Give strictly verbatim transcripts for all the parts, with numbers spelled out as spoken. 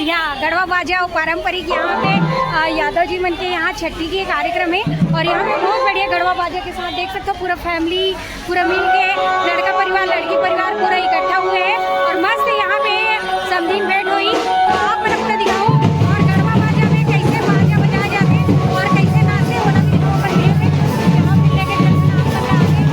यहाँ गढ़वा बाजा और पारंपरिक यहाँ पे, अ, यादव जी मन के यहाँ छठी के कार्यक्रम है और यहाँ पे बहुत बढ़िया गढ़वा बाजा के साथ देख सकते हो पूरा फैमिली, पूरा मिल के लड़का परिवार, लड़की परिवार पूरा इकट्ठा हुए हैं और मस्त यहाँ पे समधिन भेंट हुई। तो आप मन अपना दिखाओ और गढ़वा बाजा में कैसे बाजा बजाए जाते हैं और कैसे नाचते हैं, वो भी दिखाओ अपन video में। यहाँ पे लेके चलते हैं आप सबका आगे।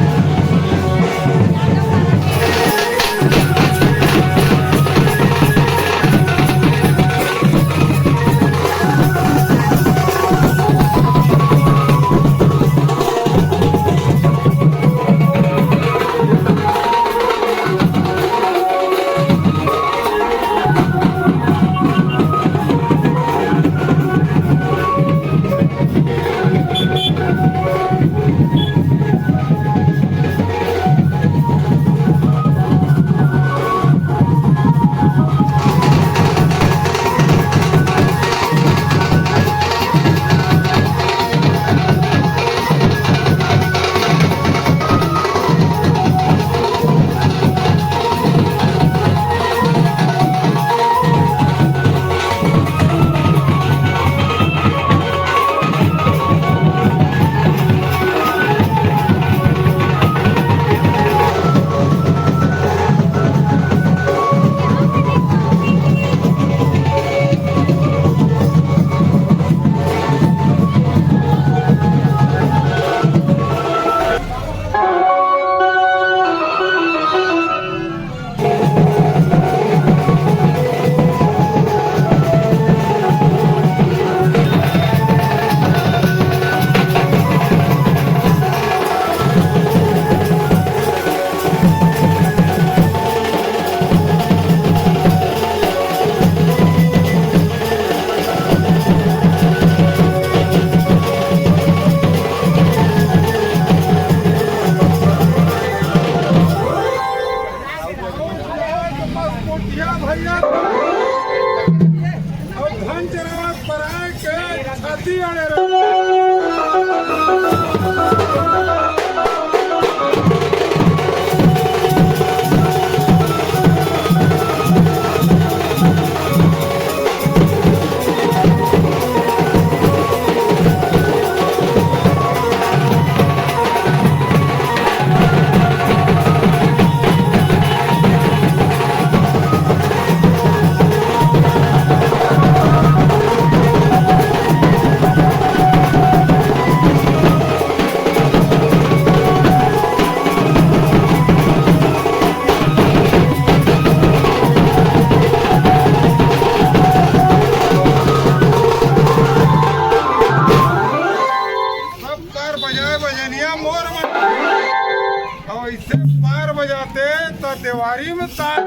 भैया, अब धन चरावत पराए के छाती अड़े रहे। सब तार बजाए बजनिया मोर मन। अउ अइसे पार बजाते त देवारी में तार।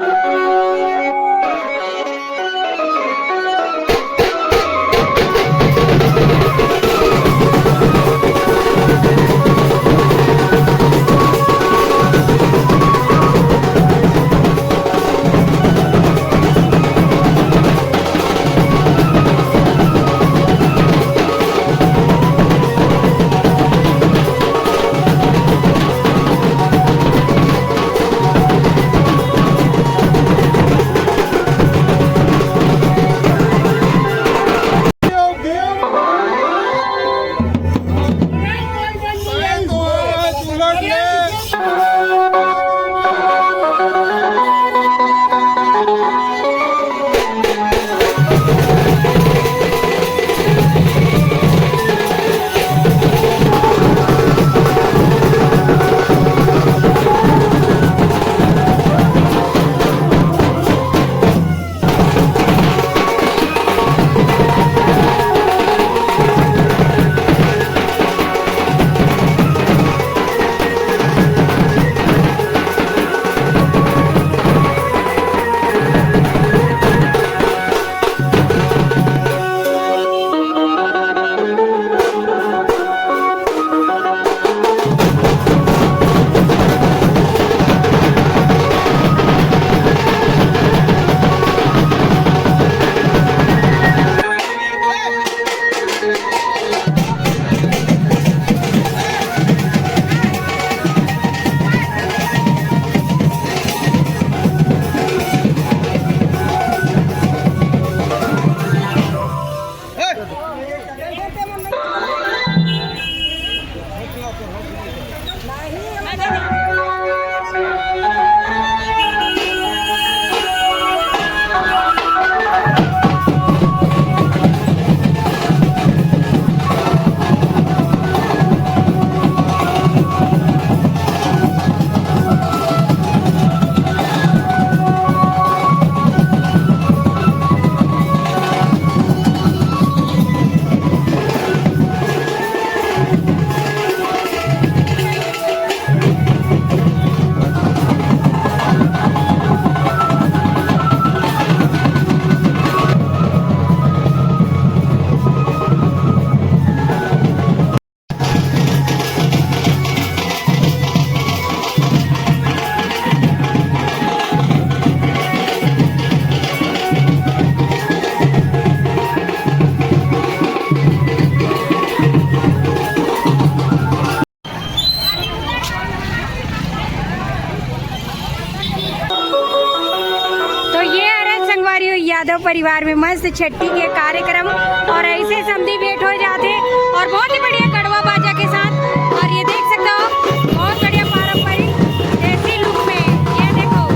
दो परिवार में मस्त छट्ठी के कार्यक्रम और ऐसे समधी भेंट हो जाते और बहुत ही बढ़िया गढ़वा बाजा के साथ। और ये देख सकते हो, बहुत बढ़िया पारंपरिक देसी लुक में। ये देखो,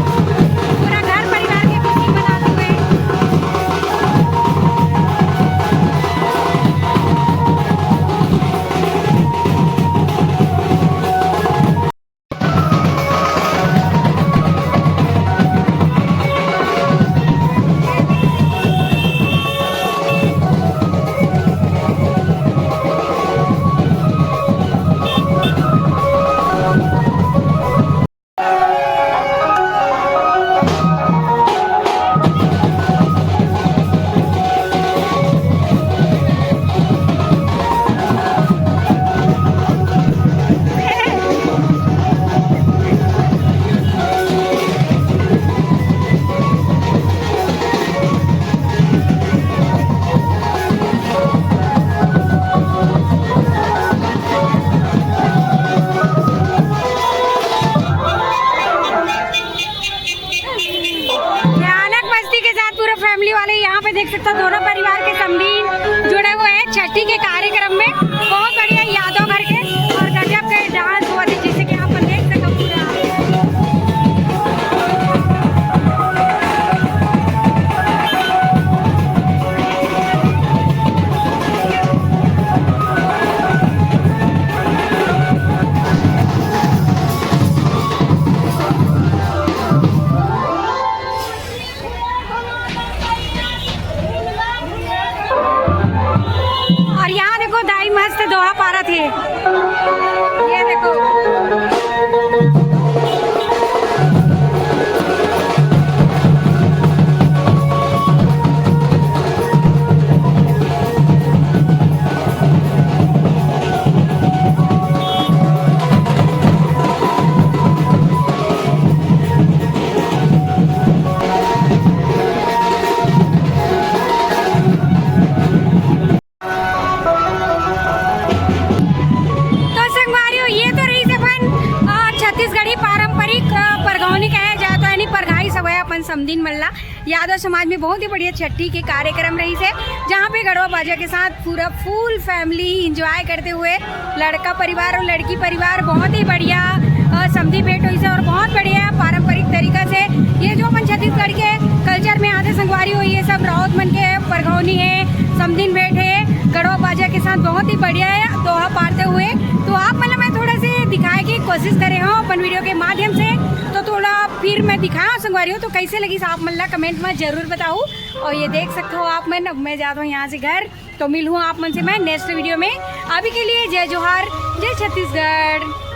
पूरा घर परिवार के खुशी मनाते हुए। भयानक मस्ती के साथ पूरा फैमिली वाले यहाँ पे देख सकते हो, दोनों परिवार के समधी जुड़े हुए हैं छठी के कार्यक्रम में। बहुत बढ़िया यादव घर के और गजब के डांस हुआ थे, जैसे कि आप देख सकते हो पूरा। और यहाँ देखो, दाई मस्त दोहा पारत हे। ये देखो। तो संगवारी हो, ये तो रहिस अपन, अ, छत्तीसगढ़ी पारंपरिक, अ, परघौनी कहे जाए तो, यानी परघाई सवय अपन समधिन मन ला। यादव समाज में बहुत ही बढ़िया छट्ठी के कार्यक्रम रहिस हे, जहाँ पे गढ़वा बाजा के साथ पूरा फुल फैमिली एंजॉय करते हुए लड़का परिवार और लड़की परिवार बहुत ही बढ़िया, अ, समधी भेंट होइस हे और बहुत बढ़िया पारंपरिक तरीका से ये जो अपन छत्तीसगढ़ के कल्चर में आथे संगवारी हो, ये सब राउत मन के परघौनी हे, समधिन भेंट हे, गढ़वा बाजा के साथ बहुत ही बढ़िया हे दोहा पारते हुए। तो आप मन ला मैं थोड़ा से दिखाए के कोशिश करे हूँ अपन वीडियो के माध्यम से, तो थोड़ा फिर मैं दिखाया संगवारी हो, तो कैसे लगिस आप मन ला कमेंट में जरूर बताओ। और ये देख सकते हो आप मन, अब मैं जाता हूँ यहाँ से घर, तो मिलूँ आप मन से मैं नेक्स्ट वीडियो में। अभी के लिए जय जोहार, जय छत्तीसगढ़।